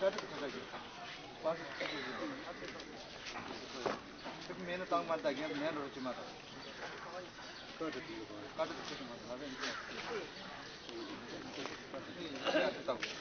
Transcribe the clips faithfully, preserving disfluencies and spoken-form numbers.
ཁྲིད་ཚོ་ཆགས་ཀྱི། པར་ཚོ་ཆགས་ཀྱི། ཁྲིད་མེད་ན་བཏང་མ་ད་རྒན་མེད་འགྲོ་ཅི་མ་ད། ཁྲིད་ཚོ་ཆགས་ཀྱི་མ་ད་ལ་རེད་ནི་ཡ་ཁྲིད་བཏང་།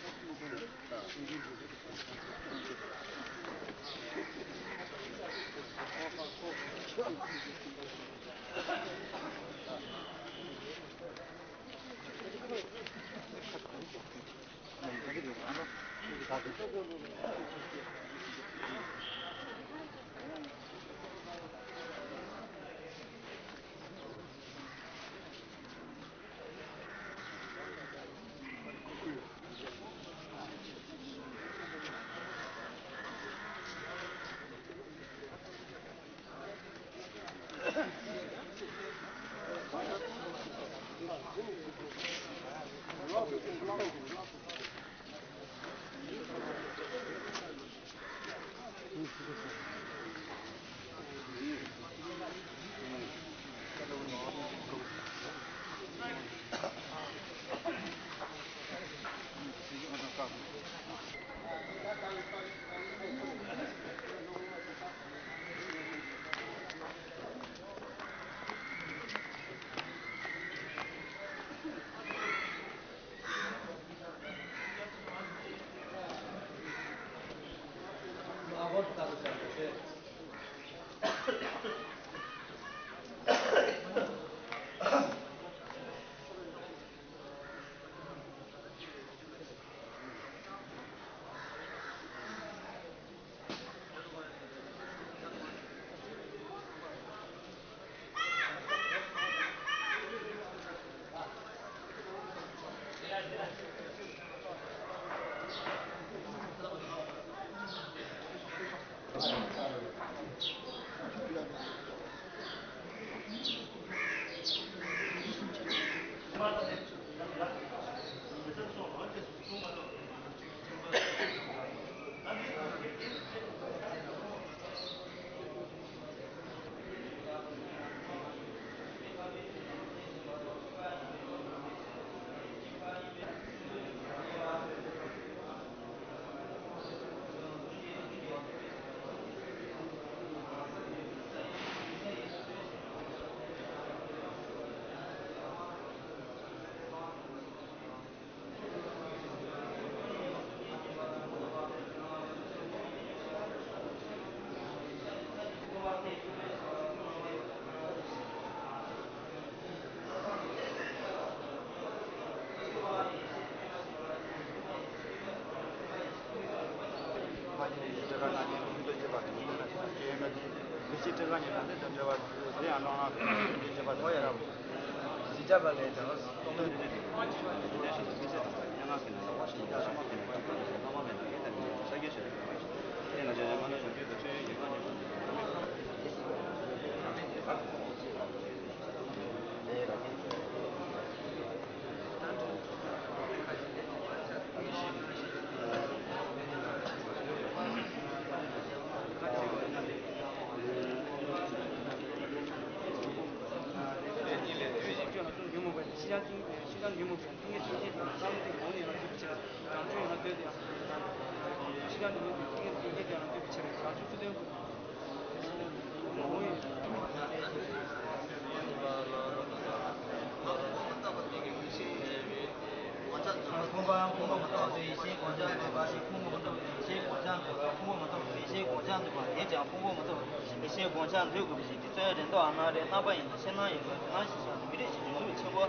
ཕུང་པོའང་ཕུང་པོ་མ་གཏོགས་པའི་ཡེ་ཤེས་ཀུན་ཀྱང་མེད་པ་ཞིག་ཕུང་པོ་མ་གཏོགས་པའི་ཡེ་ཤེས་ཀུན་ཀྱང་འདུས་པ། ཕུང་པོ་མ་གཏོགས་པའི་ཡེ་ཤེས་ཀུན་ཀྱང་འདུས་པ། དེས་ཀྱང་ཕུང་པོ་མ་གཏོགས་པའི་ཡེ་ཤེས་ཀུན་ཀྱང་འདུས་དགོས་པའི་ཕྱིར་ཏེ། རྩ་བའི་དོན་དུ་ཨ་ནཱ་རེ་རྣམ་པ་ཡིན་ན་ཕྱིར་སྣང་ཡིན་པ་སྣང་ཞེས་བྱ་བ་མི་རིགས་ཤིང་ཡོངས་སུ་ཆེན་པོ།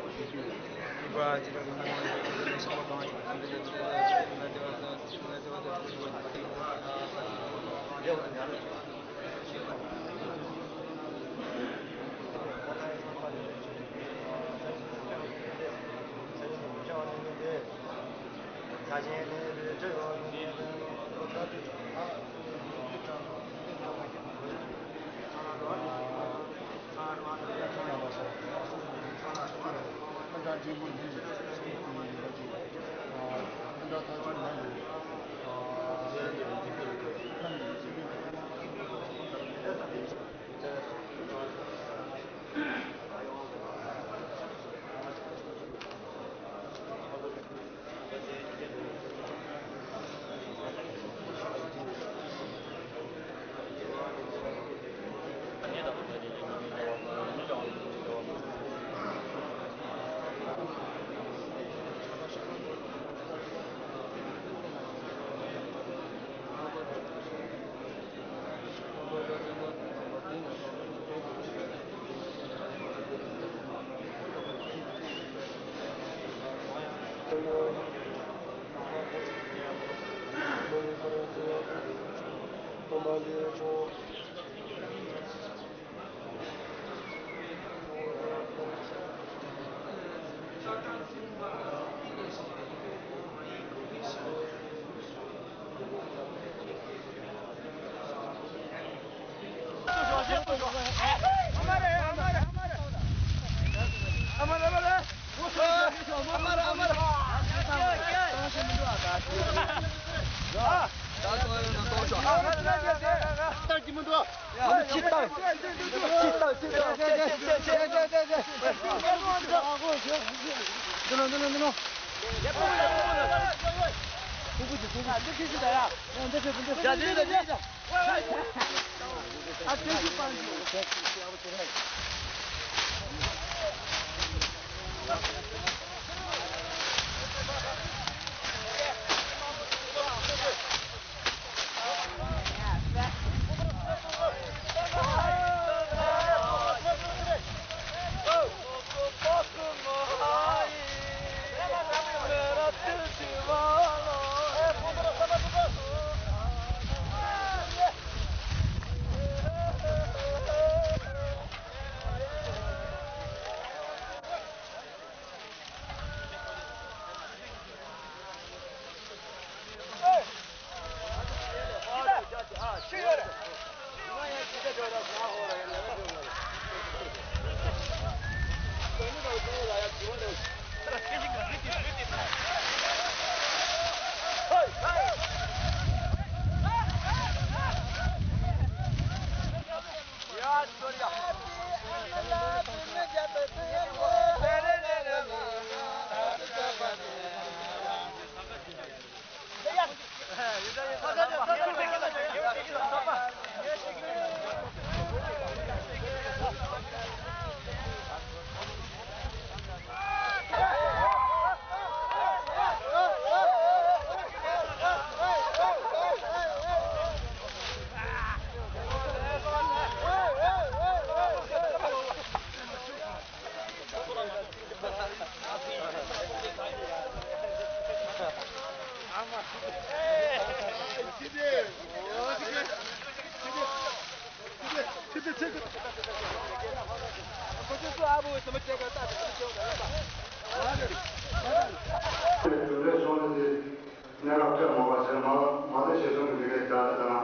གནས་སྐབས་སྤྲད་མ་པ་བྱས་མ་མ་ལེ་ཤེས་སོང་གི་མི་སྐད་རྒྱ་ཆ་དང་།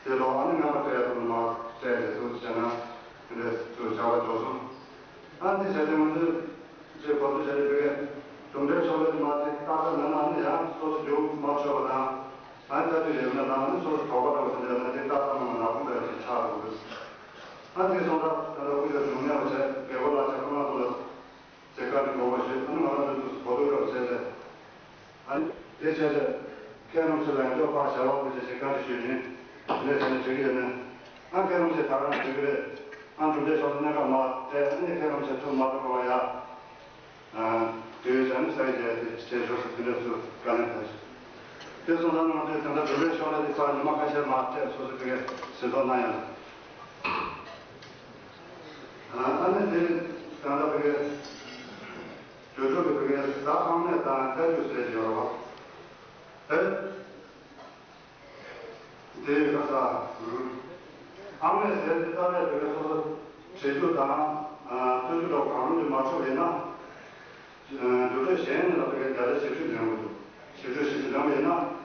དེ་ལོ་ཨ་ནི་ངན་པ་སྤྲད་ཡ་དུ་མ་སྤྲད་རེད་འདུག་བྱས་ན་དེ་འདྲས་ཚུར་བྱ་བ་འགྲོ་སོང་། ཨ་འདི་བྱས་ཏེ་ང་ཚོས་ཅེས་གོ་ཚོད་བྱས་ཏེ་བོད་སྐད་གྲུབ་འབྲས་ཤོག་ལྷེ་དུ་མ་དེ་ཏག་ཏག་ན་ན་ནི་ཡང་སོ་སོ་རྒྱུགས་མ་ཆོག་པ་དང་། ཨ་ནི་ལྟ་དུས་ཡོད་ན་དང་ཨ་ནི་སོ་སོ་དོགས་པ་འདྲ་བོ་དེ་འདྲ་ན་དེ་ཏག་ཏག་ན་ན་ནག་པོ་འདྲ་ཞིག་ཆགས་འདུག་ཨ་དེ་སོང་ཙང་ད་ལྟ་སྐུ་ཞབས་འབྱུང་གནས་པ་བྱས་རྒྱལ་པོ་ལགས་བྱས་ཁོ་རང་ཚོ་ལ། ཅེས་བཀའ་འདྲི་དགོངས་པ་ཞུས། ཨ་ནི་ང་རང་ཚོའི་དུས་སུ་གོ་བསྡུར་རོགས་བྱས་ཏེ། ཨ་ནི་དེ་བྱས་ཏེ། མཁན་རིན་པོ་ཆེ་ལ་ཡང་ཅོག་ཕར་བྱ་བ་དགོས་ཅེས་བཀའ་འདྲི་ཞུས་ཡིན། འདི་ནས་བྱས་ནས་བྱེད་ཀྱི་ཡོད་ནི། ཨ་མཁན་རིན་པོ་ཆེ་ད་ག་རང་བྱེད་ཀྱི་རེད། ཨ་གྲུབ་འབྲས་ཤོག་ལྷེ་གནས་སྐབས་མ་སྤྲད། ཨ་ནི་མཁན་རིན་པོ་ཆེ་ཐུགས་མ་ཕོག་པར་ཡ། ཨ་དུས་ཡོད་བྱས་ནས་ས་ཡི་རྒྱལ་དེ་བྱེད་ཤོག་ཟེར་དེ་འདྲ་ཚུར་བཀའ་ལན་ཕེབས། དེ་སོང་ཙང་ང་ཚོས་ད་ལྟ་གྲུབ་འབྲས་ཤོག་ལྷེ་དེ་ཕར་ཉི་མ་ཁ་ཤས་མ་སྤྲད་སོ་སོ་དེ་གའི་ཟིན་ཐོ་གནང་ཡ། ཨ་ནི་དེ་ད་ལྟ་བོད་སྐད་བོད་ཕྲུག་གི་བོད་སྐད་ཟ་ཨང་གནས་དང་ལྟ་རྒྱུ་ཟེར་གྱི་ཡོད་རེད་བ། དེ་དེ་ཡི་ཁ་ས་ཨང་གནས་ཟེར་དེ་ལྟ་བའི་བོད་སྐད་སོ་སོ་བྲིས་རྒྱུ་དང་ཨ་སྟོན་རྒྱུ་འདྲ་བོ་གང་རུང་གི་མ་འཁྲུག་ཡིན་ན། བརྒྱུད་སྤྲོད་གཞན་ལ་བོད་སྐད་བརྒྱ་ཆ་བཞི་བཅུ་ལེན་དགོས་འདུག་བཞི་བཅུ་བཞི་བཅུ་ལེན་པ་ཡིན་ན།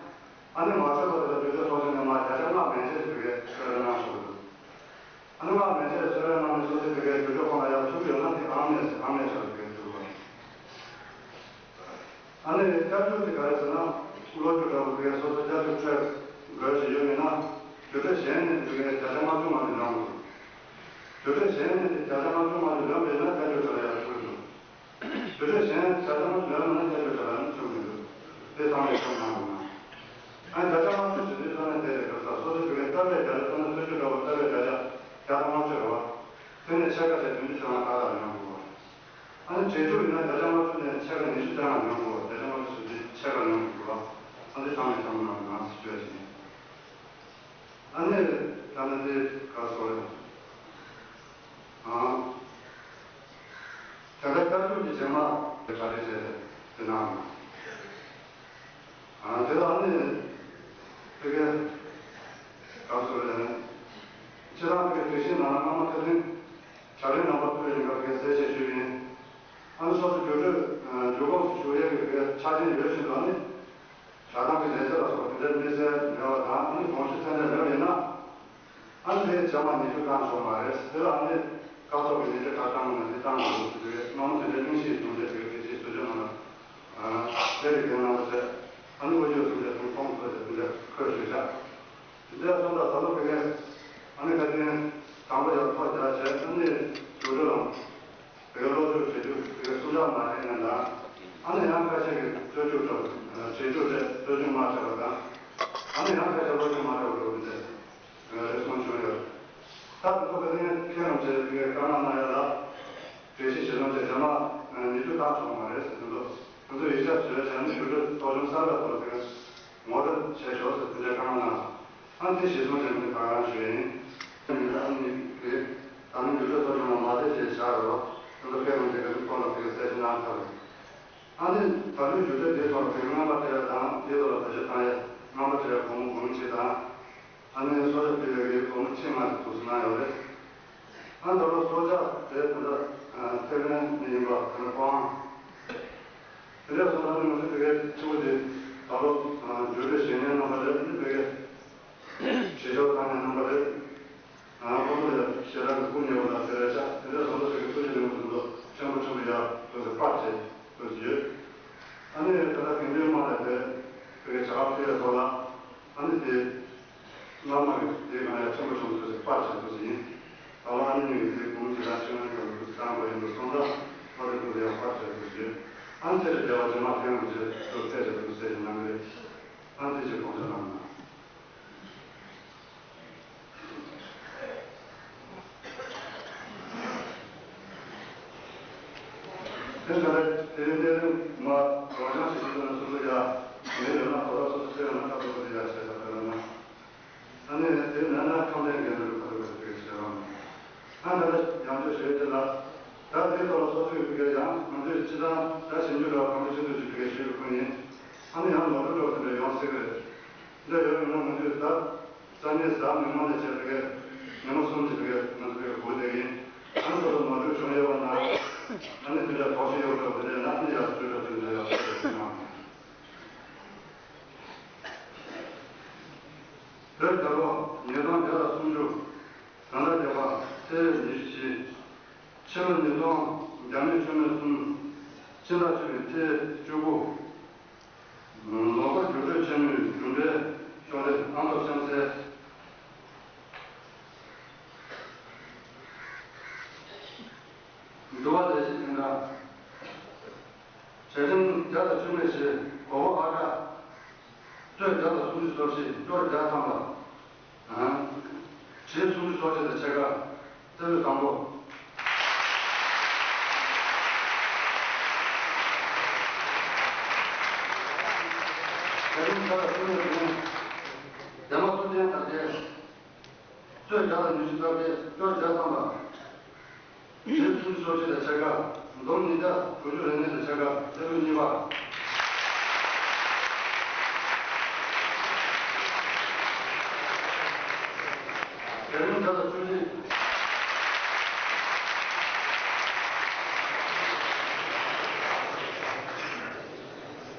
ཨ་ནི་མ་འཁྲུག་པ་དེ་ལ་བརྒྱུད་སྤྲོད་ཚོགས་ཆུང་ནས་མར་བརྒྱ་ཆ་ལྔ་མན་ཆད་ཀྱི་བོད་སྐད་གསོལ་རས་གནང་ཆོག་གི་འདུག་ཨ་ནི་ལྔ་མན་ཆད་གསོལ་རས་གནང་ནས་སོ་སོའི་བོད་སྐད་བརྒྱུད་སྤྲོད་ཁང་ལ་ཡར་ཐུག་གི་ཡོད་ན་དེ་ཨང་གནས་ཨང་གནས་ཆགས་པའི་བོད་སྐད་འདུག་ག་ཨ་ནི་བསྐྱར་བཅོས་དེ་ག་རེ་ཟེར་ན། ལོ་རྒྱུས་འདྲ་བོ་དེ་སོ་སོ་བསྐྱར་བཅོས་འཕྲོད་དགོས་ཞེས་ཡོད་མེད་ན། བརྒྱུད་སྤྲོད་གཞན་ནས་དེ་བརྒྱ་ཆ་ལྔ་བཅུ་ང་ལོན་དགོས་འདུག་བརྒྱུད་སྤྲོད་གཞན་ནས་དེ་བརྒྱ་ཆ་ལྔ་བཅུ་ང་ལོན་པས་ན་བསྐྱར་བཅོས་འཕྲོད་ལ་ཡར་ཐུག་འདུག་བརྒྱུད་སྤྲོད་གཞན་བརྒྱ་ཆ་ལྔ་བཅུ་ལོན་མེད་ན་བསྐྱར་བཅོས་འཕྲོད་ལ་ནི་ཐུག་མི་འདུག་དེ་ཚང་མས་ཤེས་གནང་དགོས་ན། ཨ་ནི་བརྒྱ་ཆ་ལྔ་བཅུ་ཟེར་དུས་ཐོག་ནས་དེ་རེད་སོ་སོ་བོད་སྐད་ལྟ་བའི་བརྒྱ་ཆ་ཐོག་ནས་སོ་བཅུ་འདྲ་བོ་ལྟ་བའི་བརྒྱ་ཆ་བརྒྱ་དང་ལྔ་བཅུ་རེད་བ། དེ་ནས་ཕྱེད་ཀ་བྱས་བདུན་ཅུ་དོན་ལྔ་ཏག་ཏག་ལོན་དགོས་བ། ཨ་ནི་བྲིས་རྒྱུ་ཡིན་ན་བརྒྱ་ཆ་ལྔ་བཅུ་ནས་ཕྱེད་ཀ་ཉི་ཤུ་རྩ་ལྔ་ལོན་དགོས་བ། བརྒྱ་ཆ་ལྔ་བཅུ་ཟེར་དུས་ཕྱེད་ཀ་ལོན་དགོས་བ། ཨ་འདི་ཚང་མས་ཤེས་གནང་དགོས་ན་ཞུ་ཡ་ཞིག་ཡིན། ཨ་ནི། ད་ནི་དེ་ག་སོ་རེད། ཨང་། དེ་འདྲ་བསྐྱར་ཞུགས་ཀྱི་རྗེས་མ་དེ་གྲ་སྒྲིག་བྱས་ཏེ་དེ་གནང་། ཨང་། དེ་ལ་ནི་དེ་གའི་ག་སོ་རེད། ཁྱེད་རང་དེ་གའི་དེ་བཞིན་ནང་ལ་སྔ་མ་དེ་རིང་གྲ་སྒྲིག་རྣམ་པ་ཕུལ་བའི་ཉིན་པར་དེ་གའི་གསལ་བཤད་ཞུས་ཡིན། ཨ་ནི་སོ་སོ་བརྒྱུད་སྤྲོད་བརྒྱུད་གོམས་སུ་ཞུགས་ཡས་ཀྱི་དེ་གའི་ཆ་རྐྱེན་ཡོད་བཞིན་དུ་ཨ་ནི། ཞལ་ཐང་གི་ལས་བྱེད་ལ་སོགས་དེ་འདྲའི་དམིགས་བསལ་མེད་པ་དང་ཨ་ནི་དགོངས་ཞུ་ཚད་ལྡན་མེད་པ་ཡིན་ན། ཨ་ནི་དེའི་རྗེས་མ་ཉེས་འཛུགས་བཏང་ཆོག་མ་རེད། དེ་ལ་ཨ་ནི་བཀག་ཐོག་གི་ཉེས་ཆད་ཁག་བཏང་དགོས་ན་དེ་བཏང་དགོས་ཟེར་དུས་སྔ་མོ་དེ་འདྲའི་གླེང་གཞི་ཡི་གྲུབ་འབྲས་དེ་གའི་དེ་རྗེས་བཟོ་བཅོས་གནང་ན། ཨ་དེ་རིགས་འགན་གནང་བ་བྱས། ཨ་ནི་དབུ་བཞུགས་གྲུབ་འབྲས་དང་ཁོང་ཚོ་དེ་འདྲ་འཁོད་ཞུ་བྱ། དེ་འདྲ་སོང་ཙང་ད་ལོ་དེ་གའི་ཨ་ནི་བཀའ་དྲིན་དང་པོ་ཡར་ཐོག་རྒྱག་བྱས་ཨ་ནི་བརྒྱུད་སྤྲོད་ལམ། དེ་གའི་བློ་གྲོས་བྱེད་རྒྱུ་དེ་གའི་སུམ་རྟགས་མ་ལེན་ཡང་དང་། ཨ་ནི་ཡང་ཁ་ཤས་ཀྱིས་རྩོད་རྒྱུགས་འགྲོ་བྱེད་རྒྱུ་རེད། རྩོད་རྒྱུགས་མ་བྱས་པ་དང་། ཨ་ནི་ཡང་ཁ་ཤས་བློ་ཤེས་མ་འདྲ་བ་འགྲོ་གི་འདུག་རེ་ཟུང་བྱུང་ཡོད། ད་དེ་ཚོ་དེ་རིང་ཁྱེད་རྣམས་ཚོས་དེ་གའི་བཀའ་མོལ་གནང་ཡ་ལ་འགྲེལ་བཤད་བྱེད་ལོང་བྱས་རྗེས་མ་ཉེས་འཛུགས་བཏང་ཆོག་མ་རེད་ཟེར་དུས་ཚོ་དེ་ཚོ་ཡིག་ཆ་བཟོས་བྱས་ནས་ཞུ་སྒྲོས་གཙོ་བྱུང་གསར་པ་ཚོ་དེ་གའི་ངོ་སྤྲོད་བྱས་ཆོག་ཟེར་དེ་འདྲའི་བཀའ་མོལ་གནང་། ཨ་ནི་དེ་གཞིར་བཟུང་བྱས་ནས་ད་ག་རང་ཞུས་ཡིན། དེ་ནི་ཨ་ནི་དེ་ད་ནི་འགྲུལ་བཞུད་ཚོགས་ཆུང་ལ་མ་བསྡད་ཅེས་བྱ་རོགས་དེ་ཚོ་ཕེབས་རུང་དེ་ག་ཚོད་ཐོག་ལ་དེ་ག་གསལ་བཤད་གནང་ཚར་རེད། ཨ་ནི་ད་ལོའི་འགྲུལ་བཞུད་དེའི་ཐོག་ལ་དེ་རྔམ་པ་སྤྲད་ཡ་དང་དེའི་ཐོག་ལ་བེད་སྤྱོད་བཏང་ཡ་རྔམ་པ་སྤྲད་ཡ་སྒོར་མོ་སྒོར་མོ་གཅིག་དང་། ཨ་ནི་གསོལ་ཇ་ཕུལ་ཡ་གི་སྒོར་མོ་ཁྲི་ལྔ་ཞིག་ཐུགས་སུ་གནང་ཡོད་རེད། ཨ་ནི་ད་ལོ་གསོལ་ཇ་དེ་ད་ལྟ་ཐེར་འབུམ་ནས་ཡིན་པ་ད་ལྟ་པང་། དེ་འདྲ་སོང་ཙང་ང་ཚོ་དེ་གའི་ཕྱུ་པ་དེ་ད་ལོ་འགྲུལ་བཞུད་བཞེས་མཁན་རྣམ་པ་རེད། ཨ་ནི་དེ་གའི་བཞེས་ཞོར་བཏང་མཁན་རྣམ་པ་རེད། ཁོ་ཚོ་ལ་ཞེ་དྲག་གི་སྐུ་ཉེ་བོ་དང་དེ་རེད་ཤག་དེ་འདྲ་སོང་ཙང་དེ་གའི་ཐུགས་རྗེ་ཆེན་པོ་དེ་ཚོ་ཆེན་པོ་ཆེན་པོ་ཡར་ཐུགས་སུ་པར་བྱས་ཐུགས་སུ་ཡོད། ཨ་ནི་ད་ལྟ་དགེ་འདུན་དམངས་ལ་དེ་དེ་གའི་བྱ་བ་ཕུལ་བའི་ཐོག་ལ་ཨ་ནི་དེ། བླ་མ་གི་དེའི་སྒང་ཡང་ཆེན་པོ་ཆུང་ཐུགས་སུ་པར་བྱེད་ཐུགས་སུ་ཡིན། ད་བ་ཨ་ནི་གཉིས་ཀྱི་དེའི་གུང་ཇི་ལྟར་ཆེ་ངན་དང་ཐུགས་སུ་བཏང་དགོས་ཡིན་པ་སོང་ཙང་ལྷོ་དེ་ཐུགས་སུ་ཡང་པར་བྱེད་ཐུགས་སུ་ཡོད། ཨ་ནི་ཚེ་རེ་བདེ་བ་རྗེས་མ་ཕན་ཡོང་ཆེད་དུ་གསལ་བྱེད་ཐུགས་སུ་གསལ་བྱེད་གནང་གི་རེད། ཨ་ནི་དེ་ཕྱིར་དགོངས་འཇགས་གནང་གནང་། དེ་ལྟར་དེའི་གནས་རིམ་མ་རང་བྱང་ཞིག་ཏུ་ན་སོ་སོ་ཡ་མེད་ཡོད་ན་གོ་ལ་སོ་སོ་ཚེ་ཡོད་ན་ཁ་ཐོག་པ་དེ་ཡ་བྱས་ད་ལྟ་ན། ཨ་ནི་དེ་ན་ན་ཁམས་ལྡན་རྒན་ཚོའི་ཁ་ཐུག་པའི་ཕ་གི་ཞལ་ལག་ཨ་ནི་ད་ཡང་བསྐྱར་ཞུ་ཡས་དེ་ལ། ད་དེའི་ཐོག་ལ་སོ་སོའི་ཕ་གི་ཡང་ང་ཚོས་སྤྱི་བཏང་ད་ཞིབ་འཇུག་ལ་གང་ཅི་ཤེས་འདོད་ཀྱི་ཕ་གི་ཞུས་པའི་ཁུལ་ཡིན། ཨ་ནི་ཡང་ནོར་འཁྲུལ་འགྲོ་ཟིན་པའི་ཡོང་སྲིད་ཀྱི་རེད། འདི་ཡོད་ཡོད་ན་ང་ཚོས་ད་སང་ཉིན་གཟའ་མིག་དམར་ལ་བྱས་ཕ་གི་ཉི་མ་གསུམ་གྱི་ཕ་གི་ང་ཚོ་ཕ་གི་སྒུག་བསྡད་ཡིན། ཨ་ནི་སོ་སོ་ནོར་འཁྲུལ་བྱུང་ཡོད་པ་ན་ཨ་ནི་དེ་འདྲ་དོགས་གཞི་ཡོད་འགྲོ་དེ་འདྲ་ཡིན་ན་ཨ་ནི་ཡར་བཅོས་སྒྲིག་དེ་འདྲ་ཡག་པོ་བྱེད་དགོས་ཀྱི་མ་རེད། བོད་རྒྱལ་ལོ་ཉིས་སྟོང་བརྒྱ་དང་སུམ་ཅུ། དགུན་ཟླ་བརྒྱད་པ་ཚེས་ཉི་ཤུ་བཞི། ཕྱི་ལོ་ཉིས་སྟོང་། རྒྱ་མིའི་ཆུ་མེ་གསུམ། སྤྱི་ཟླ་བཅུ་པའི་ཚེས་བཅུ་དགུ། ལོ་འཁོར་འགྱུར་འགྲོས་ཆེན་མོའི་གྲུབ་འབྲས་ཕྱོགས་སྒྲིག་ཨ་མདོ་གཤམ་གསལ། འདུལ་བ་ལས་གཞི་ཟིན་གྲྭ། གྲལ་རིམ་བརྒྱ་དང་བཅུ་གཉིས་བཞི་སྒོར་མོ་ཨ་ཀ་གཙོས་བརྒྱ་དང་སུམ་ཅུ་སོ་བཞི། སྐྱོར་བརྒྱ་ཐམ་པ། བྲིས་སུམ་ཅུ་སོ་གཅིག་དང་ཕྱེད་ཀ་རྩེ་ཕུད་དང་པོ། གྲལ་རིམ་བརྒྱ་དང་བཅུ་གཉིས་བདུན། འདན་མ་གསུམ་ལྡན་དར་རྒྱས། གཙོས་བརྒྱ་དང་ཉི་ཤུ་རྩ་བརྒྱད། སྐྱོར་བརྒྱ་ཐམ་པ། བྲིས་སུམ་ཅུ་སོ་གཅིག་དང་ཕྱེད་ཀ་འདོམ་ཉིས་བརྒྱ་དྲུག་ཅུ་རེ་གཉིས་དང་ཕྱེད་ཀ་རྩེ་ཕུད་གཉིས་པ། གྲལ་རིམ་བརྒྱ་དང་བཅུ་གཅིག།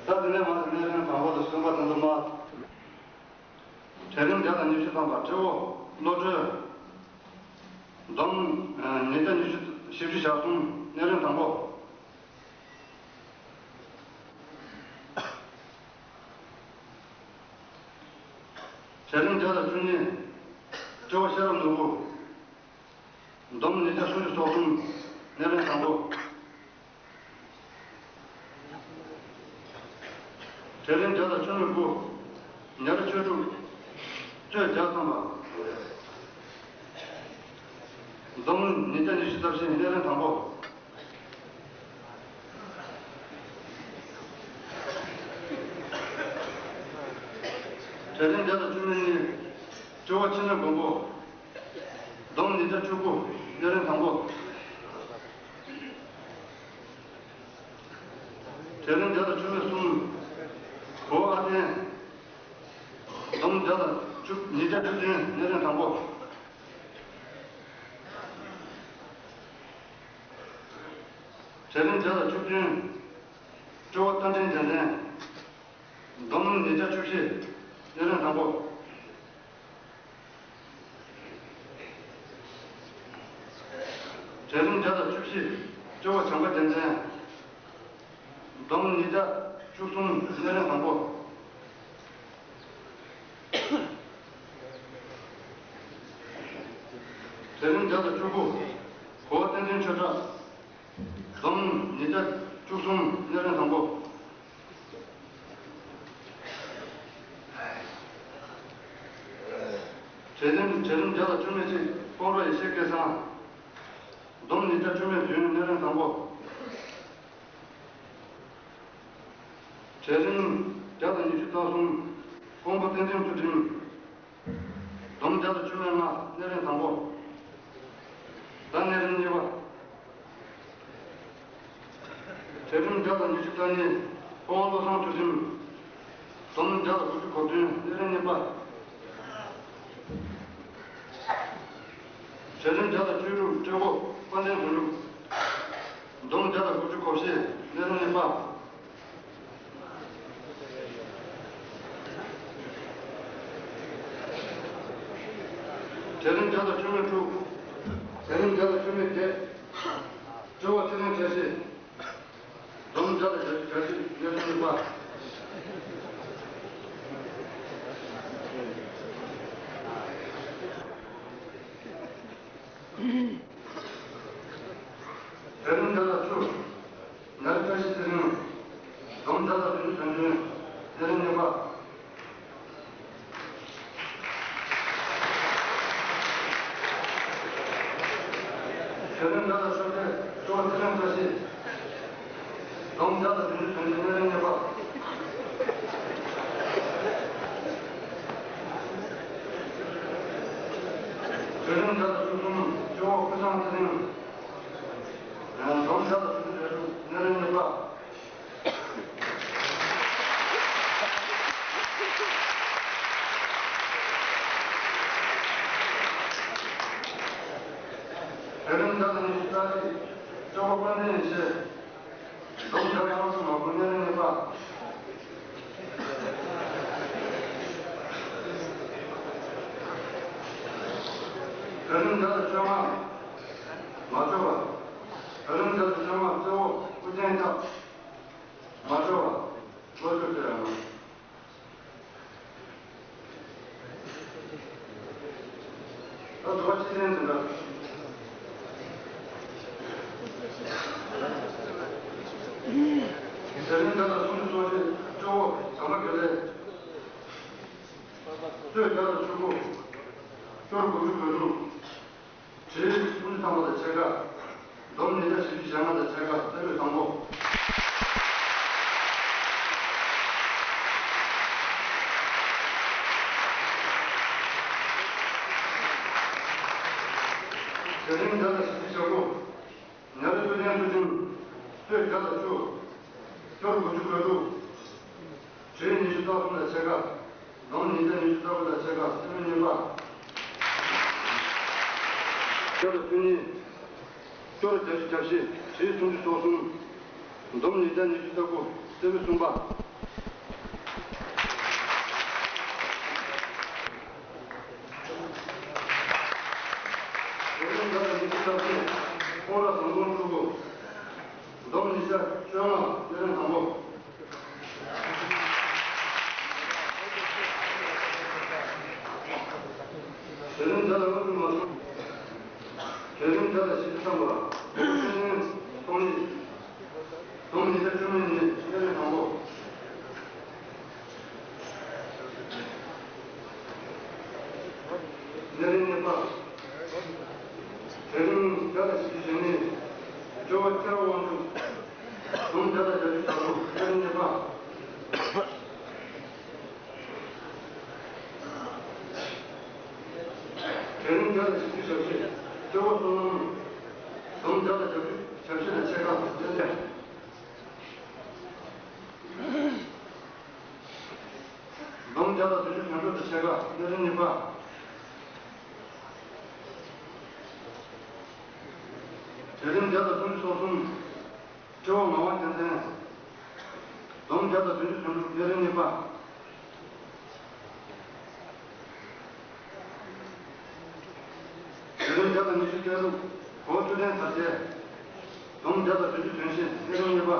ད་དེ་ནས་མར་གནས་རིམ་དང་པོ་དང་གསུམ་པ་དང་པོ་མ། གྲལ་རིམ་བརྒྱ་དང་ཉི་ཤུ་ཐམ་པ་སྤྲེའུ་བློ་གྲོས། འདོམ་ཉིས་བརྒྱ་ཉི་ཤུ་བཞི་བཅུ་ཞེ་གསུམ། གནས་རིམ་དང་པོ། གྲལ་རིམ་བརྒྱ་དང་བཅུ་གཉིས། སྤྲེའུ་ཤེས་རབ་ནོར་བུ། འདོམ་ཉིས་བརྒྱ་སུམ་ཅུ་སོ་གསུམ། གནས་རིམ་དང་པོ། གྲལ་རིམ་བརྒྱ་དང་བཅུ་གཉིས་པོ། ཉ་རི་ཆོས་དྲུག་གཙོས་བརྒྱ་ཐམ་པ། འདོམ་ཉིས་བརྒྱ་ཉི་ཤུ་རྩ་བཞི། གནས་རིམ་དང་པོ། གྲལ་རིམ་བརྒྱ་དང་བཅུ་གཉིས། སྤྲེའུ་ཕྱི་ནང་མགོན་པོ། ཉིས་བརྒྱ་བཅུ་དགུ། གནས་རིམ་དང་པོ། གྲལ་རིམ་བརྒྱ་དང་བཅུ་མེད་གསུམ། གོ་བོ་ཨ་བརྟན། འཛོམས་བརྒྱ་དང་བཅུ། ཉིས་བརྒྱ་བཅུ་བདུན། གནས་རིམ་དང་པོ། གྲལ་རིམ་བརྒྱ་དང་བཅུ་བདུན། སྤྲེའུ་རྟ་མགྲིན་རྒྱལ་མཚན། འཛོམས་ཉིས་བརྒྱ་བཅུ་བཞི། གནས་རིམ་དང་པོ། གྲལ་རིམ་བརྒྱ་དང་བཅུ་བཞི། སྤྲེའུ་བྱམས་པ་རྒྱལ་མཚན། འཛོམས་ཉིས་བརྒྱ་བཅུ་གསུམ། གནས་རིམ་དང་པོ། གྲལ་རིམ་བརྒྱ་དང་བཅུ་དགུ། གོ་བོ་བསྟན་འཛིན་ཆོས་གྲགས། འཛོམས་ཉིས་བརྒྱ་བཅུ་གསུམ། གནས་རིམ་དང་པོ། གྲལ་རིམ། གྲལ་རིམ་བརྒྱ་དང་བཅུ་མེད་གཅིག། སྤོམ་ར་ཡེ་ཤེས་སྐལ་བཟང་། འཛོམས་ཉིས་བརྒྱ་བཅུ་མེད་བདུན། གནས་རིམ་དང་པོ། གྲལ་རིམ་བརྒྱ་དང་ཉི་ཤུ་རྩ་གསུམ། ཀོང་པོ་བསྟན་འཛིན་ཚུལ་ཁྲིམས། འཛོམས་བརྒྱ་དང་བཅུ་མེད་ལྔ། གནས་རིམ་དང་པོ། ད་གནས་རིམ་གཉིས་པ། གྲལ་རིམ་བརྒྱ་དང་ཉི་ཤུ་རྩ་གཉིས། ཕོ་བོང་བློ་བཟང་ཚུལ་ཁྲིམས། འཛོམས་བརྒྱ་དང་དགུ་བཅུ་གོ་བདུན། གནས་རིམ་གཉིས་པ། གྲལ་རིམ་བརྒྱ་དང་བཅུ་དྲུག། སྤྲེའུ་དཔལ་ལྡན་དོན་གྲུབ། འཛོམས་བརྒྱ་དང་དགུ་བཅུ་གོ་བཞི། གནས་རིམ་གཉིས་པ། གྲལ་རིམ་བརྒྱ་དང་བཅུ་མེད་དྲུག། གྲལ་རིམ་བརྒྱ་དང་བཅུ་མེད་བརྒྱད། སྤྲེའུ་ཚེ་རིང་བཀྲ་ཤིས། འཛོམས་བརྒྱ་དང་བརྒྱད་ཅུ་གྱ་གཅིག། གནས་རིམ་གཉིས་པ། གྲལ་རིམ་བརྒྱ་དང་བཅུ། ཉ་རི་བཀྲ་ཤིས་ཚེ་རིང་། འཛོམས་བརྒྱ་དང་བདུན་ཅུ་དོན་བདུན། གནས་རིམ་གཉིས་པ། གྲལ་རིམ་བརྒྱ་དང་བཅོ་བརྒྱད། སྤྲེའུ་ཚེ་རིང་བཀྲ་ཤིས། འཛོམས་བརྒྱ་དང་བདུན་ཅུ་དོན་བདུན། གནས་རིམ་གཉིས་པ། གྲལ་རིམ་བརྒྱ་དང་བཅུ་གསུམ། སྤྲེའུ་ཀུན་བཟང་ཚེ་རིང་། འཛོམས་བརྒྱ་དང་བདུན་ཅུ་དོན་དྲུག། གནས་རིམ་གཉིས་པ། གྲལ་རིམ་བརྒྱ་དང་ཉི་ཤུ་རྩ་གཅིག། སྤྲེའུ་དཔལ་ལྡན་ཡེ་ཤེས། འཛོམས་བརྒྱ་དང་ལྔ་བཅུ་ང་དགུ། གནས་རིམ་གཉིས་པ། གྲལ་རིམ་བརྒྱ་དང་བཅོ་ལྔ། མ་བཅོ་བ། གྲལ་རིམ་བརྒྱ་དང་བཅོ་ལྔ། སྤྲེའུ་ཨུ་རྒྱན་ཁྱབ། མ་བཅོ་བ། ལོ་བཅུ་བཅུ་ཡང་། ད་དུ་བ་ཕྱི་ལན་དུ་འདྲ། གྲལ་རིམ་བརྒྱ་དང་སུམ་ཅུ་སོ་བཞི། སྤྲེའུ་བྱམས་པ་དགེ་ལེགས། སྤྲེའུ་བརྒྱ་དང་བཅུ་དགུ། སྤྲེའུ་དགུ་བཅུ་གོ་དྲུག། གྲལ་རིམ་སུམ་ཅུ་ཐམ་པ་དང་ཕྱེད་ཀ། འཛོམས་ཉིས་བརྒྱ་བཞི་བཅུ་ཞེ་ལྔ་དང་ཕྱེད་ཀ། གནས་རིམ་དང་པོ། གྲལ་རིམ་བརྒྱ་དང་བཞི་བཅུ་ཞེ་དགུ། ཉ་རི་ཐུབ་བསྟན་ཚུལ་ཁྲིམས། སྤྲེའུ་བརྒྱ་དང་བཅུ། སྤྲེའུ་དགུ་བཅུ་གོ་དྲུག། གྲལ་རིམ་ཉི་ཤུ་རྩ་གསུམ་དང་ཕྱེད་ཀ། འཛོམས་ཉིས་བརྒྱ་ཉི་ཤུ་རྩ་དགུ་དང་ཕྱེད་ཀ། གནས་རིམ་གཉིས་པ། བརྒྱ་དང་བཅུ་གཉིས། སྤྲེའུ་བརྒྱད་ཅུ་གྱ་བཞི། གྲལ་རིམ་སུམ་ཅུ་སོ་གསུམ། འཛོམས་ཉིས་བརྒྱ་ཉི་ཤུ་རྩ་དགུ། གནས་རིམ་གསུམ་པ། གྲལ་རིམ་བརྒྱ་དང་ཉི་ཤུ་རྩ་གསུམ། སྤོམ་ར་བཟང་པོ་ཕྲུ་གུ། འཛོམས་ཉིས་བརྒྱ་བཅོ་ལྔ། གནས་རིམ་དང་པོ། གྲལ་རིམ་བརྒྱ་དང་ལྔ་བཅུ་ང་གསུམ། གྲལ་རིམ་བརྒྱ་དང་བཞི་བཅུ་ཐམ་པ། ཚེ་རིང་ཚོང་ལས། འཛོམས་ཉིས་བརྒྱ་བཅུ་མེད་གཉིས། གནས་རིམ་དང་པོ། གནས་རིམ་གཉིས་པ། གྲལ་རིམ་བརྒྱ་དང་བཞི་བཅུ་ཞེ་གཉིས། སྤྲེའུ་ཐེ་ར་དབང་ཕྱུག། འཛོམས་བརྒྱ་དང་བརྒྱད་ཅུ་གྱ་དྲུག། གནས་རིམ་གཉིས་པ། གྲལ་རིམ་བརྒྱ་དང་བཞི་བཅུ་ཞེ་བཞི། སྤྲོ་བོ་གསུམ། སྡོམ་བརྒྱ་དང་བརྒྱད་ཅུ་གྱ་བཞི་དང་ཕྱེད་ཀ་སྟོན་ཏེ། སྡོམ་བརྒྱ་དང་བདུན་ཅུ་དོན་དྲུག་དང་ཕྱེད་ཀ་གནས་རིམ་གཉིས་པ། གྲལ་རིམ་བརྒྱ་དང་སུམ་ཅུ་སོ་གསུམ། སྤྲོ་བོ་ངག་དབང་རྒྱལ་མཚན། སྡོམ་བརྒྱ་དང་བདུན་ཅུ་དོན་དྲུག་གནས་རིམ་གཉིས་པ། གྲལ་རིམ་བརྒྱ་དང་ཉི་ཤུ་རྩ་དྲུག་གོ་ཐུབ་བསྟན་དར་རྒྱས། སྡོམ་བརྒྱ་དང་བདུན་ཅུ་དོན་བཞི་གནས་རིམ་གཉིས་པ།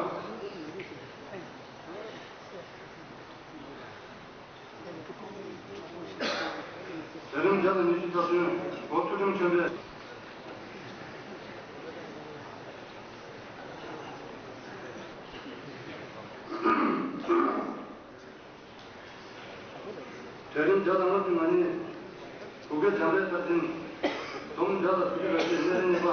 གྲལ་རིམ་བརྒྱ་དང་ཉི་ཤུ་རྩ་བདུན་གོ་ཐུབ་བསྟན་ཆོས་འཕེལ། གྲལ་རིམ་བརྒྱ་དང་ལྔ་བཅུ་ང་གཉིས། གུ་གེ་འཇམ་དཔལ་མཐར་ཕྱིན། སྡོམ་བརྒྱ་དང་དྲུག་ཅུ་རེ་གཅིག་གནས་རིམ་གཉིས་པ།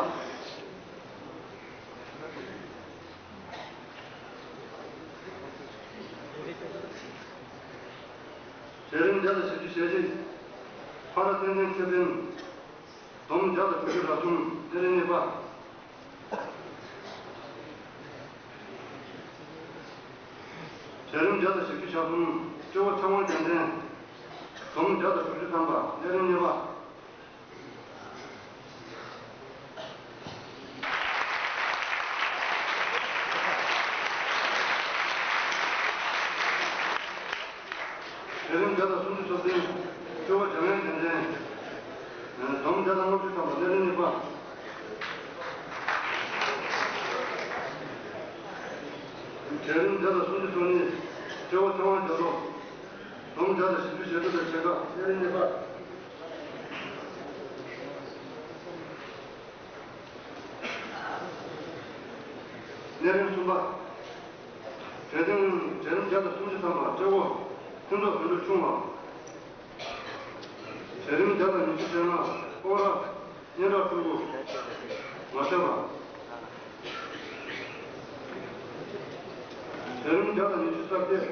གྲལ་རིམ་བརྒྱ་དང་བཞི་བཅུ་ཞེ་གཅིག་ཕ་ར་བསྟན་འཛིན་ཚེ་བརྟན། སྡོམ་བརྒྱ་དང་དྲུག་ཅུ་རེ་གསུམ་གནས་རིམ་གཉིས་པ། གྲལ་རིམ་བརྒྱ་དང་བཞི་བཅུ་ཞེ་གསུམ་སྤྲོ་བོ་ཚེ་དབང་རྒྱལ་མཚན། སྡོམ་བརྒྱ་དང་དྲུག་ཅུ་ཐམ་པ་གནས་རིམ་གཉིས་པ། གྲལ་རིམ་བརྒྱ་དང་སུམ་ཅུ་སོ་བདུན་སྤྲོ་བོ་འཇམ་དབྱངས་རྒྱལ་མཚན། སྡོམ་བརྒྱ་དང་ལྔ་བཅུ་ཐམ་པ་གནས་རིམ་གཉིས་པ། གྲལ་རིམ་བརྒྱ་དང་སུམ་ཅུ་སོ་གཉིས་སྤྲོ་བོ་ཚེ་དབང་རྒྱ་མཚོ། སྡོམ་བརྒྱ་དང་བཞི་བཅུ་ཞེ་དྲུག་དང་ཕྱེད་ཀ་གནས་རིམ་གཉིས་པ། གནས་རིམ་གསུམ་པ། གྲལ་རིམ་གྲལ་རིམ་བརྒྱ་དང་སུམ་ཅུ་ཐམ་པ་སྤྲོ་བོ་ཕུན་ཚོགས་དོན་གྲུབ་ཆུང་བ། གྲལ་རིམ་བརྒྱ་དང་ཉི་ཤུ་རྩ་ལྔ་སྤོག་ར་སྙན་གྲགས་ཕྲུ་གུ། མ་འཕྲད་པ། གྲལ་རིམ་བརྒྱ་དང་ཉི་ཤུ་རྩ་བརྒྱད།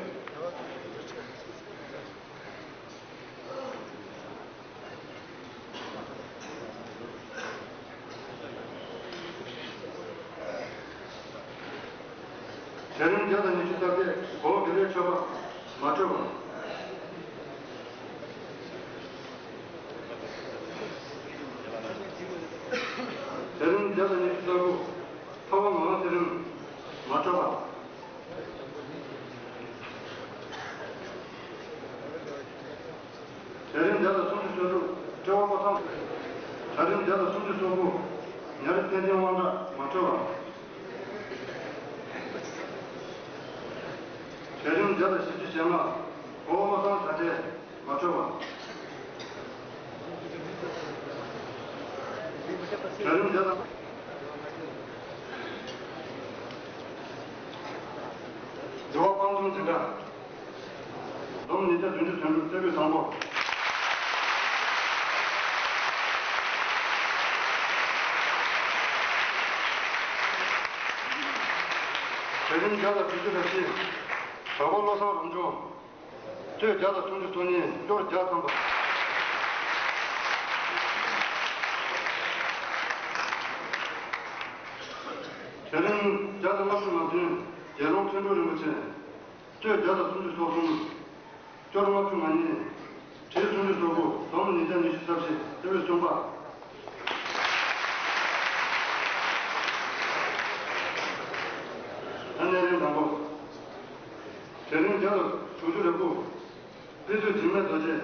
གྲལ་རིམ་བརྒྱ་དང་ཉི་ཤུ་རྩ་བརྒྱད་གོ་དགེ་ལེགས་ཆོས་པ། མ་འཕྲད་པ། གྲལ་རིམ་བརྒྱ་དང་ཉི་ཤུ་རྩ་དགུ་ལྷ་བ་ངག་དབང་ཚེ་རིང་། མ་འཕྲད་པ། གྲལ་རིམ་བརྒྱ་དང་སུམ་ཅུ་སོ་དྲུག་སྤྲོ་བོ་བློ་བཟང་། གྲལ་རིམ་བརྒྱ་དང་སུམ་ཅུ་སོ་དགུ་ཉ་རི་བསྟན་འཛིན་དབང་གྲགས། མ་འཕྲད་པ། གྲལ་རིམ་བརྒྱ་དང་བཞི་བཅུ་ཞེ་ལྔ་གོ་བོ་བློ་བཟང་གྲགས་བསྟན། མ་འཕྲད་པ། གྲལ་རིམ་བརྒྱ་དང་། འགྲོ་བ་སྤང་ལྗོངས་འཛིན་གྲྭ། སྡོམ་ཉིས་བརྒྱ་བདུན་ཅུ་དོན་དྲུག་རྩེ་ཕུད་བཟང་པོ། གྲལ་རིམ་བརྒྱ་དང་དྲུག་ཅུ་རེ་བཞི་གྲོགས་པོ་བློ་བཟང་རང་བྱུང་། སྤྲོ་བོ་བརྒྱ་དང་སུམ་ཅུ་སོ་གཉིས་སྐྱོར་བརྒྱ་ཐམ་པ། གྲལ་རིམ་བརྒྱ་དང་ལྔ་བཅུ་ང་བདུན་དགེ་སློང་ཐོན་དྲུག་རིན་པོ་ཆེ། སྤྲོ་བོ་བརྒྱ་དང་སུམ་ཅུ་སོ་གསུམ། སྐྱོར་ལྔ་བཅུ་ང་གཉིས། བྲིས་སུམ་ཅུ་སོ་དགུ། སྡོམ་ཉིས་བརྒྱ་ཉི་ཤུ་རྩ་བཞི་རྩེ་ཕུད་གསུམ་པ། ད་གནས་རིམ་དང་པོ། གྲལ་རིམ་བརྒྱ་དང་དྲུག་ཅུ་རེ་དགུ། དཔེ་མཛོད་འཇིགས་མེད་རྡོ་རྗེ།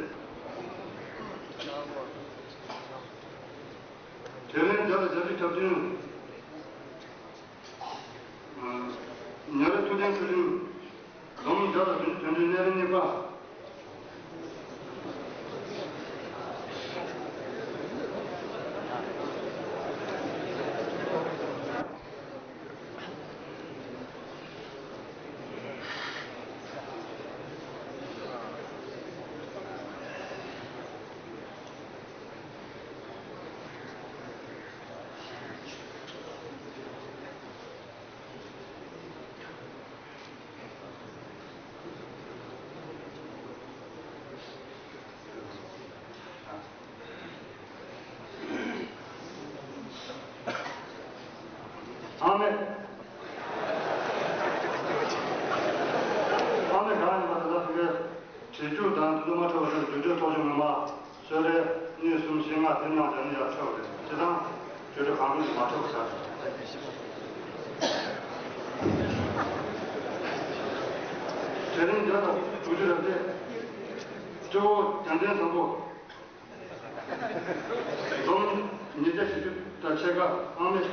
གྲལ་རིམ་བརྒྱ་དང་བརྒྱད་ཅུ་གྱ་བདུན། ཉ་རི་ཐུབ་བསྟན་ཚུལ་ཁྲིམས། སྡོམ་བརྒྱ་དང་བདུན་ཅུ་དོན་དྲུག་གནས་རིམ་གཉིས་པ། གཉིས་གསུམ་བཞི་ལྔ་དེ་ནང་དེ་ནས་ཡར་ཆགས་རེད། སྤྱི་བཏང་གྲོས་གྲོས་གང་རུང་མ་ཆགས་བྱ། དེ་རིང་བརྒྱ་དང་དྲུག་ཅུ་རེ་བརྒྱད། སྤྲེའུ་རྒྱལ་མཚན་བཟང་པོ། འཛོམས་ཉིས་བརྒྱ་བཞི་བཅུ་དང་ཕྱེད་ཀ་ཨང་མེད།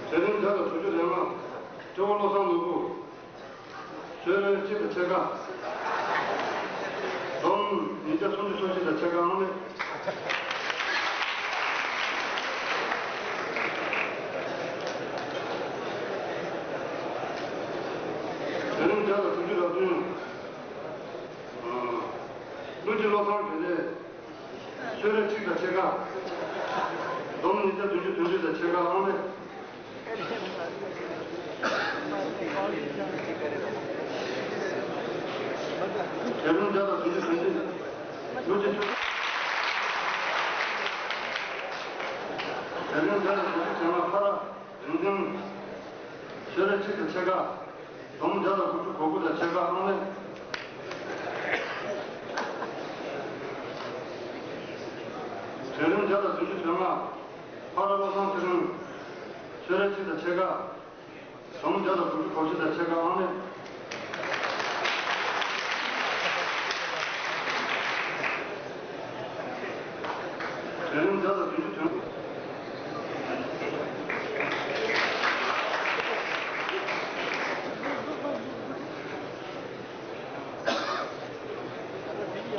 དེ་རིང་བརྒྱ་དང་དྲུག་ཅུ་རེ་ལྔ། སྤྲེའུ་བློ་བཟང་ནོར་བུ། ཆོས་རེ་གཅིག་དང་ཕྱེད་ཀ་འཛོམས་ཉིས་བརྒྱ་སུམ་ཅུ་སོ་བཞི་དང་ཕྱེད་ཀ་ཨང་མེད། དེ་རིང་བརྒྱ་དང་དྲུག་ཅུ་རེ་བདུན། ཀླུ་རྒྱལ་བློ་བཟང་དགེ་ལེགས། ཆོས་རེ་གཅིག་དང་ཕྱེད་ཀ་འཛོམས་ཉིས་བརྒྱ་བདུན་ཅུ་དོན་གཅིག་དང་ཕྱེད་ཀ་ཨང་མེད། དེ་རིང་བརྒྱ་དང་བདུན་ཅུ་དོན་གཅིག་ཀླུ་རྒྱལ་ཆོས། དེ་རིང་བརྒྱ་དང་བདུན་ཅུ་དོན་ལྔ་ཕ་ར་རིག་འཛིན། ཆོས་རེ་གཅིག་དང་ཕྱེད་ཀ་འཛོམས་བརྒྱ་དང་དགུ་བཅུ་གོ་དགུ་དང་ཕྱེད་ཀ་ཨང་མེད། དེ་རིང་བརྒྱ་དང་བདུན་ཅུ་དོན་ལྔ་ཕ་ར་བློ་བཟང་ཚེ་རིང་། ཆོས་རེ་གཅིག་དང་ཕྱེད་ཀ་འཛོམས་བརྒྱ་དང་དགུ་བཅུ་གོ་གཅིག་དང་ཕྱེད་ཀ་ཨང་མེད། དེ་རིང་བརྒྱ་དང་བདུན་ཅུ་དོན།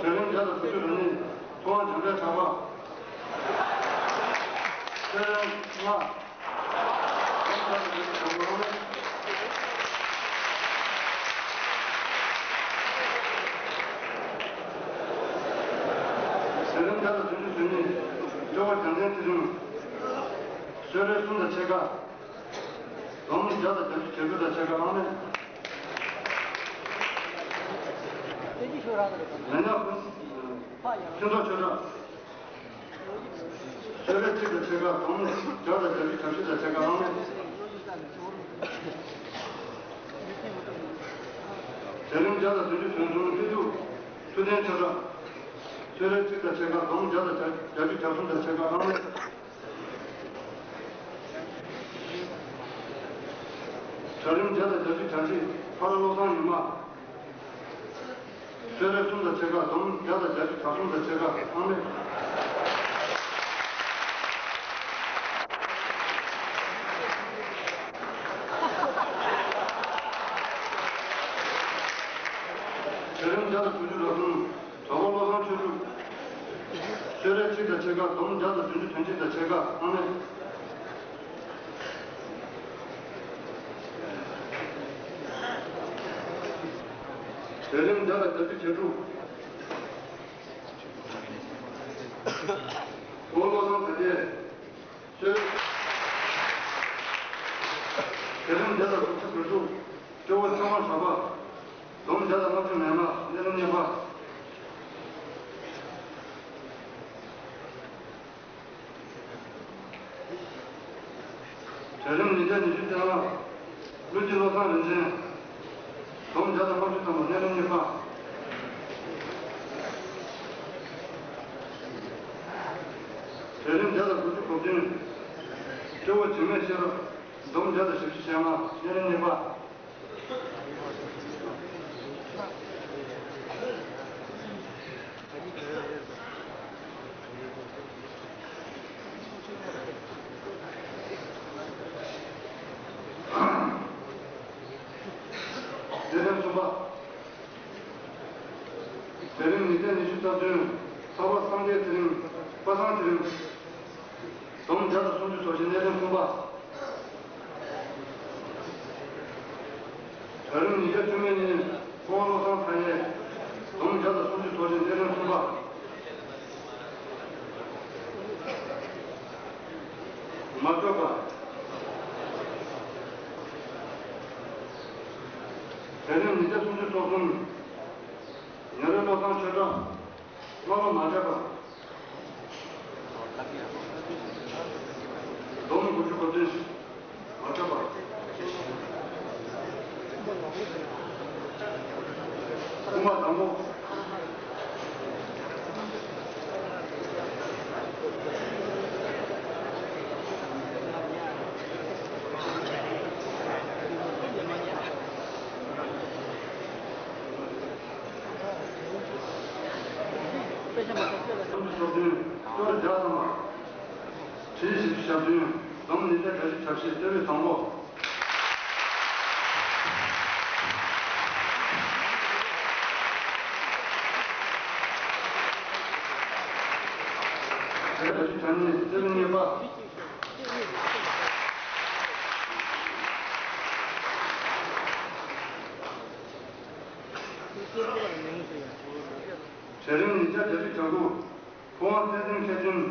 དེ་རིང་བརྒྱ་དང་དགུ་བཅུ་རེ་གཉིས། ཐུབ་དབང་འཇམ་དཔལ་གྲགས་པ། ཆོས་དབྱིངས་ལྔ། དེ་རིང་བརྒྱ་དང་བདུན་ཅུ་དོན་གཉིས། སྤྲེའུ་རྒྱལ་མཚན་ཚེ་རིང་། ཆོས་རེ་གསུམ་དང་ཕྱེད་ཀ་འཛོམས་བརྒྱ་དང་བརྒྱད་ཅུ་གྱ་དྲུག་དང་ཕྱེད་ཀ་ཨང་མེད། མེ་ཉག་ཕུན་ཚོགས་ཆོས་གྲགས། ཆོས་རེ་གཅིག་དང་ཕྱེད་ཀ་འཛོམས་བརྒྱ་དང་བརྒྱད་ཅུ་གྱ་བཞི་དང་ཕྱེད་ཀ་ཨང་མེད། དེ་རིང་བརྒྱ་དང་བདུན་ཅུ་དོན་གསུམ་སྤྲེལ་ཕྲུག་ཐུབ་བསྟན་ཆོས་གྲགས། ཆོས་རེ་གཅིག་དང་ཕྱེད་ཀ་འཛོམས་བརྒྱ་དང་བརྒྱད་ཅུ་གྱ་གསུམ་དང་ཕྱེད་ཀ་ཨང་མེད། དེ་རིང་བརྒྱ་དང་བརྒྱད་ཅུ་གྱ་གཅིག་ཕ་ར་བློ་བཟང་ཉི་མ། ཆོས་རེ་གསུམ་དང་ཕྱེད་ཀ་འཛོམས་བརྒྱ་དང་བརྒྱད་ཅུ་གྱ་གསུམ་དང་ཕྱེད་ཀ་ཨང་མེད། དེ་རིང་བརྒྱ་དང་དྲུག་ཅུ་རེ་གསུམ་གྲོགས་པོ་བློ་བཟང་ཆོས་གྲུབ། ཆོས་རེ་གཅིག་དང་ཕྱེད་ཀ་འཛོམས་བརྒྱ་དང་བདུན་ཅུ་དོན་གཅིག་དང་ཕྱེད་ཀ་ཨང་མེད། དེ་རིང་བརྒྱ་དང་བརྒྱད་ཅུ་གྱ་དྲུག་ཨོ་བློ་བཟང་དར་རྒྱས། ཆོས། དེ་རིང་བརྒྱ་དང་དགུ་བཅུ་གོ་དྲུག་སྤྲེའུ་ཚེ་དབང་གྲགས་པ། འཛོམས་བརྒྱ་དང་ལྔ་བཅུ་ང་ལྔ་སྣེ་ལེན་གཉིས་པ། དེ་རིང་ཉིས་བརྒྱ་ཉི་ཤུ་རྩ་ལྔ། ཀླུ་རྒྱལ་བློ་བཟང་རིན་ཆེན། འཛོམས་བརྒྱ་དང་ལྔ་བཅུ་ཐམ་པ་སྣེ་ལེན་གཉིས་པ། དེ་རིང་བརྒྱ་དང་དགུ་བཅུ་གོ་བདུན། སྤྲེའུ་འཇིགས་མེད་ཤེས་རབ། འཛོམས་བརྒྱ་དང་བཞི་བཅུ་ཞེ་ལྔ་སྣེ་ལེན་གཉིས་པ། སྣེ་ལེན་གསུམ་པ། དེ་རིང་ཉིས་བརྒྱ་ཉི་ཤུ་རྩ་བདུན། ཚ་བ་སངས་རྒྱས་ཚེ་རིང་། པ་སངས་ཚེ་རིང་། འཛོམས་བརྒྱ་དང་སུམ་ཅུ་སོ་བཞི་སྣེ་ལེན་གསུམ་པ། དེ་རིང་ཉིས་བརྒྱ་བཅུ་མེད་གཉིས། ཁོང་བློ་བཟང་མཐའ་ཡས། འཛོམས་བརྒྱ་དང་སུམ་ཅུ་སོ་བཞི་སྣེ་ལེན་གསུམ་པ། མ་བཅོས་པ། དེ་རིང་ཉིས་བརྒྱ་སུམ་ཅུ་སོ་གསུམ། ཉེ་རོའི་བློ་བཟང་ཆོས་གྲགས། བློ་ལ་མ་བྱས་པ། མ་འཁྲབ་པ། སྐུ་མ་དང་པོ། ཚོགས་དོན་སྐྱོར་བརྒྱ་ཐམ་པ། བྲིས་བཞི་བཅུ་ཞེ་བདུན། འཛོམས་ཉིས་བརྒྱ་གྱ་བཞི་གྱ་བཞི། གཏེར་དབུས་དང་པོ། གྱ་བཞི་གྱ་གཉིས། གཏེར་དབུས་གཉིས་པ། གྲལ་རིམ་ཉིས་བརྒྱ་གྱ་བཞི་གྱ་དགུ། ཕོ་བྲང་བསྟན་འཛིན་མཁས་བཙུན།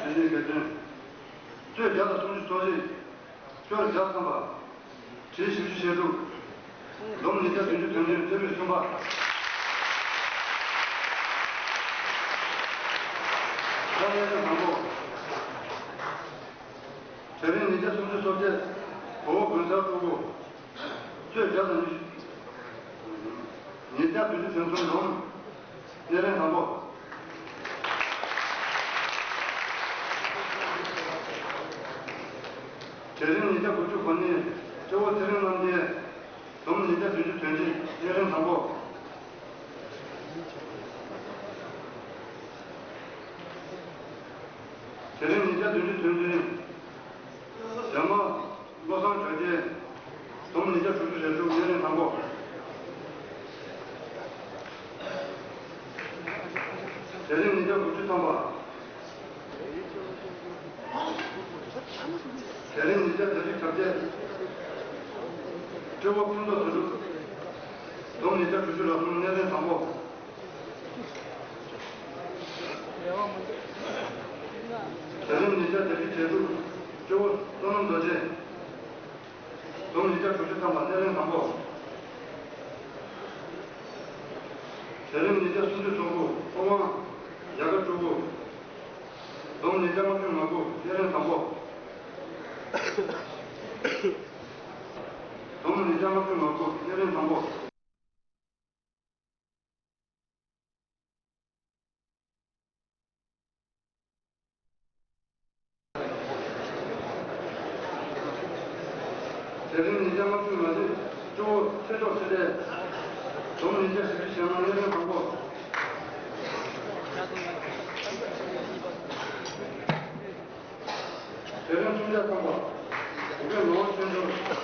བསྟན་འཛིན་མཁས་བཙུན། གཙོས་བརྒྱ་དང་སུམ་ཅུ་སོ་གཅིག། སྐྱོར་བརྒྱ་ཐམ་པ། བྲིས་བཞི་བཅུ་ཞེ་དྲུག། འཛོམས་ཉིས་བརྒྱ་བདུན་ཅུ་དོན་བདུན། གཏེར་དབུས་གསུམ་པ། ས་གནས་དང་པོ། གྲལ་རིམ་ཉིས་བརྒྱ་སུམ་ཅུ་སོ་བརྒྱད། གོ་བོ་དགོན་གསར་སྤྲུལ་སྐུ། གཙོས་བརྒྱ་དང་ཉི་ཤུ། ཉིས་བརྒྱ་བདུན་ཅུ་དོན་གསུམ། འཛོམས་གནས་རིམ་དང་པོ། གྲལ་རིམ་ཉིས་བརྒྱ་དགུ་བཅུ་གོ་གཉིས། སྤྲེའུ་ཚེ་རིང་རྣམ་རྒྱལ། འཛོམས་ཉིས་བརྒྱ་བདུན་ཅུ་དོན་གཅིག། གནས་རིམ་དང་པོ། གྲལ་རིམ་ཉིས་བརྒྱ་བདུན་ཅུ་དོན་བདུན། ཞྭ་དམར་བློ་བཟང་གྲགས་རྒྱན། འཛོམས་ཉིས་བརྒྱ་དྲུག་ཅུ་རེ་དྲུག། གནས་རིམ་དང་པོ། གྲལ་རིམ་ཉིས་བརྒྱ་དགུ་བཅུ་ཐམ་པ། གྲལ་རིམ་ཉིས་བརྒྱ་བརྒྱད་ཅུ་གྱ་བརྒྱད། སྤྲེའུ་ཕུན་ཚོགས་དོན་གྲུབ། འཛོམས་ཉིས་བརྒྱ་དྲུག་ཅུ་རེ་གསུམ། གནས་རིམ་དང་པོ། གྲལ་རིམ་ཉིས་བརྒྱ་བརྒྱད་ཅུ་གྱ་དྲུག། སྤྲེའུ་བསོད་ནམས་རྡོ་རྗེ། འཛོམས་ཉིས་བརྒྱ་དྲུག་ཅུ་ཐམ་པ། གནས་རིམ་དང་པོ། གྲལ་རིམ་ཉིས་བརྒྱ་སུམ་ཅུ་སོ་དགུ། ཕོ་བྲང་རྒྱ་གར་སྤྲུལ་སྐུ། འཛོམས་ཉིས་བརྒྱ་ལྔ་བཅུ་ང་དགུ། གནས་རིམ་དང་པོ། འཛོམས་ཉིས་བརྒྱ་ལྔ་བཅུ་ང་དགུ། གནས་རིམ་དང་པོ། གྲལ་རིམ་ཉིས་བརྒྱ་ལྔ་བཅུ་ང་གཅིག། སྤྲེའུ་ཚེ་མཆོག་ཚེ་བརྟན། འཛོམས་ཉིས་བརྒྱ་བཞི་བཅུ་ཞེ་ལྔ། གནས་རིམ་དང་པོ། གྲལ་རིམ་སུམ་བརྒྱ་ཐམ་པ། གུ་གེ་ནོར་བུ་ཆོས་འབྱོར།